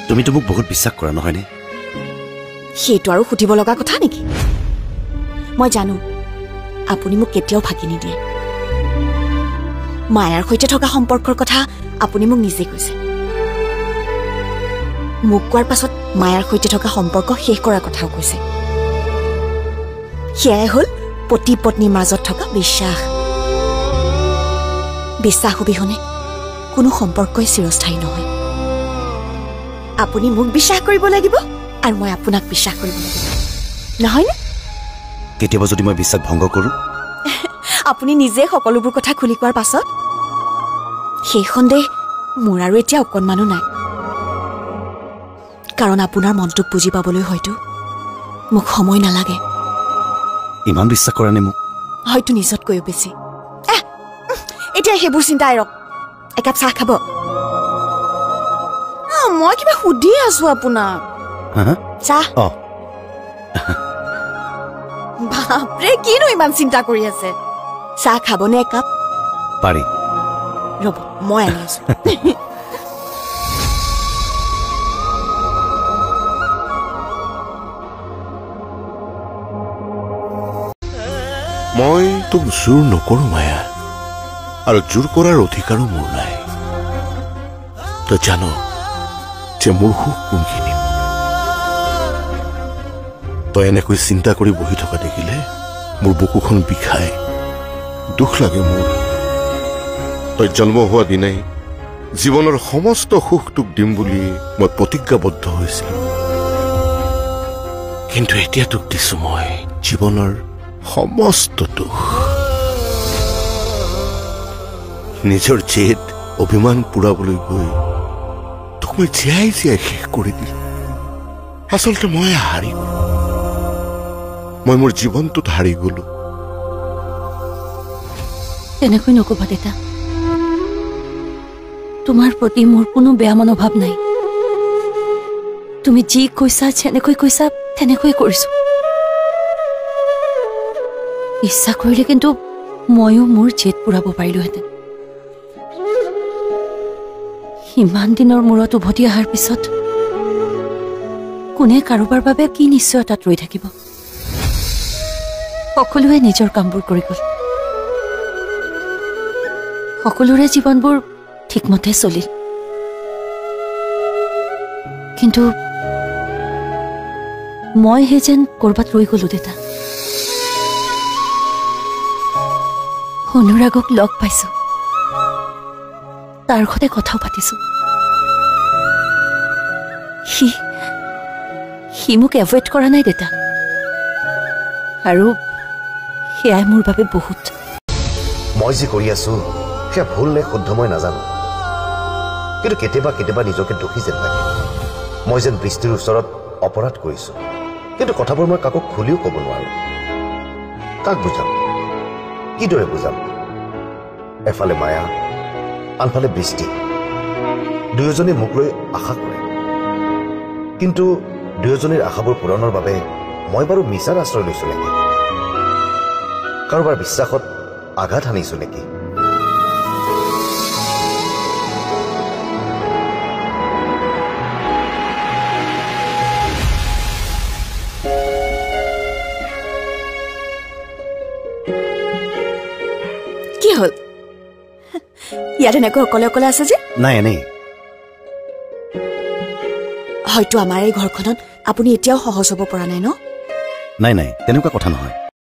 তুমিতো মোক বহুত বিশ্বাস কৰা নহয়নে? সেইটো আৰু সুধিব লগা কথা নেকি? মই জানো আপুনি মোক কেতিয়াও ফাঁকি নিদিয়ে। মায়াৰ সৈতে থকা সম্পৰ্কৰ কথা আপুনি মোক নিজে কৈছে। মোক কোৱাৰ পাছত মায়াৰ সৈতে থকা সম্পৰ্ক শেষ কৰাৰ কথাও কৈছে। সেয়াই হ'ল পতি পত্নীৰ মাজত থকা বিশ্বাস। বিশ্বাস অবিহনে কোনো সম্পৰ্কই চিৰস্থায়ী নহয়। আপুনি মোক বিশ্বাস কৰিব লাগিব আৰু মই আপোনাক বিশ্বাস কৰিব লাগিব, নহয়নে? কেতিয়াবা যদি মই বিশ্বাস ভংগ কৰোঁ? আপুনি নিজে সকলোবোৰ কথা খুলি কোৱাৰ পাছত সেই সন্দেহ মোৰ আৰু এতিয়া অকণমানো নাই। কাৰণ আপোনাৰ মনটোক বুজি পাবলৈ হয়তো মোক সময় নালাগে। ইমান বিশ্বাস কৰা নে মোক? হয়তো নিজতকৈও বেছি। এতিয়া সেইবোৰ চিন্তা এৰক। একাপ চাহ খাব? মই কিবা সুধি আছো আপোনাক। চাহ? বাপৰে, কিনো ইমান চিন্তা কৰি আছে? চাহ খাবনে একাপ? পাৰি। ৰ'ব, মই আনি আছো। মই তোক জোৰ নকৰো মায়া, আৰু জোৰ কৰাৰ অধিকাৰো মোৰ নাই। তই জান যে মোৰ সুখ কোনখিনি। তই এনেকৈ চিন্তা কৰি বহি থকা দেখিলে মোৰ বুকুখন বিষায়, দুখ লাগে মোৰ। তই জন্ম হোৱা দিনাই জীৱনৰ সমস্ত সুখ তোক দিম বুলি মই প্ৰতিজ্ঞাবদ্ধ হৈছিলো, কিন্তু এতিয়া তোক দিছো মই জীৱনৰ সমস্ত দুখ। নিজৰ জেদ অভিমান পূৰাবলৈ গৈ তোক মই জীয়াই জীয়াই শেষ কৰি দিলো। আচলতে মই হাৰি গলো, মই মোৰ জীৱনটোত হাৰি গলো। তেনেকৈ নকবা দেতা, তোমাৰ প্ৰতি মোৰ কোনো বেয়া মনোভাৱ নাই। তুমি যি কৈছা, যেনেকৈ কৈছা তেনেকৈ কৰিছো। ইচ্ছা কৰিলে কিন্তু ময়ো মোৰ জেদ পূৰাব পাৰিলোহেঁতেন। ইমান দিনৰ মূৰত উভতি অহাৰ পিছত কোনে কাৰোবাৰ বাবে কি নিশ্চয়তাত ৰৈ থাকিব? সকলোৱে নিজৰ কামবোৰ কৰি গ'ল, সকলোৰে জীৱনবোৰ ঠিকমতে চলিল, কিন্তু মইহে যেন ক'ৰবাত ৰৈ গ'লো দেতা। অনুৰাগক লগ পাইছো, তাৰ সৈতে কথাও পাতিছো। সি মোক এভইড কৰা নাই দেতা, আৰু সেয়াই মোৰ বাবে বহুত। মই যি কৰি আছো সেয়া ভুল নে শুদ্ধ মই নাজানো, কিন্তু কেতিয়াবা কেতিয়াবা নিজকে দোষী যেন লাগে। মই যেন বৃষ্টিৰ ওচৰত অপৰাধ কৰিছো, কিন্তু কথাবোৰ মই কাকো খুলিও ক'ব নোৱাৰো। কাক বুজাম, কিদৰে বুজাম? এফালে মায়া, আনফালে বৃষ্টি, দুয়োজনে মোক লৈ আশা কৰে, কিন্তু দুয়োজনীৰ আশাবোৰ পূৰণৰ বাবে মই বাৰু মিছাৰ আশ্ৰয় লৈছো নেকি? কাৰোবাৰ বিশ্বাসত আঘাত হানিছো নেকি? কি হ'ল ইয়াত এনেকৈ অকলে অকলে আছে যে? নাই, এনেই। হয়তো আমাৰ এই ঘৰখনত আপুনি এতিয়াও সহজ হ'ব পৰা নাই ন? নাই নাই, তেনেকুৱা কথা নহয়।